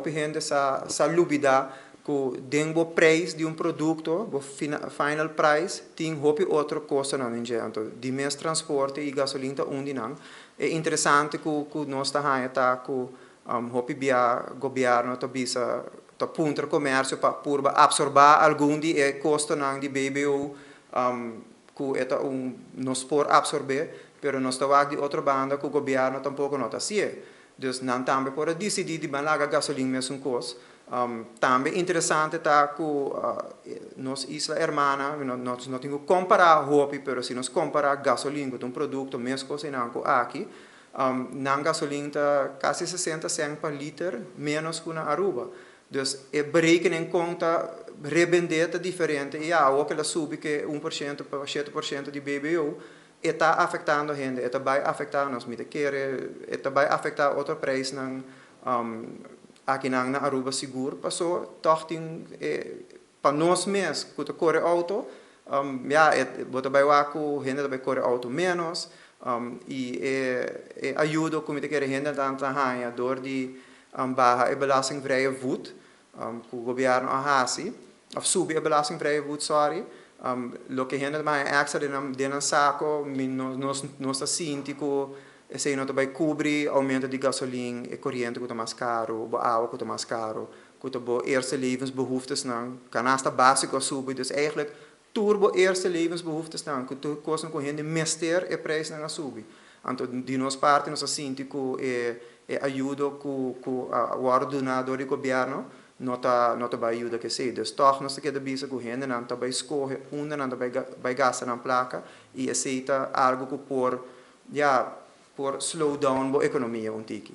Hopi hende sa lubida cu den bo prijs di un producto, bo final price, tin hopi otro costonan den dje. Anto di mes transporte y gasolin ta un di nan. E interesante cu nos ta haya ta cu hopi bia gobierno ta bisa, ta puntra comercio pa purba absorba algun di e costonan di BBO, cu e ta un nos por absorbe, pero nos ta wak di otro banda cu gobierno tampoco no ta haci'e. Dus nan tambe por a dicidi di ban laga gasolin mesun cos. Tambe interesante ta cu nos isla hermana, nos no tin cu compara hopi, pero si nos compara gasolin cu ta un producto mes cos einan cu aki, nan gasolin ta casi 60 cent pa liter menos cu na Aruba. Dus e berekening con ta rebende ta diferente y ya, awor cu el a subi cu 1% pa 7% di BBO, e ta afectando hende, e ta bay afecta nos, mi ta kere, e ta bay afecta otro prijsnan akinan na Aruba sigur, paso toch tin, pa nos mes cu ta core auto, ya, bo ta bay wak cu hende ta bay core auto menos, y e ayudo cu mi ta kere hende ta haya door di baha e belastingvrije voet, cu gobierno a haci, of subi e belastingvrije voet, sorry, loke hende ta haya extra den nan saco, nos ta sinti cu esey no ta bay cubri aumento di gasolin, e coriente cu ta mas caro, bo awa cu ta mas caro, cu ta bo eerste levensbehoeftes nan, canasta basico a subi, dus eigenlijk tur bo eerste levensbehoeftes nan, cu tur cos cu hende mester, e prijsnan a subi. Anto di nos parti nos a sinti cu e ayudo cu a wordo duna door di gobierno no ta bay yuda cu esey. Dus toch nos ta keda bisa cu hendenan ta bay scoge unda nan ta bay gasta nan placa y esey ta algo cu por, ja, por slow down bo economia un tiki.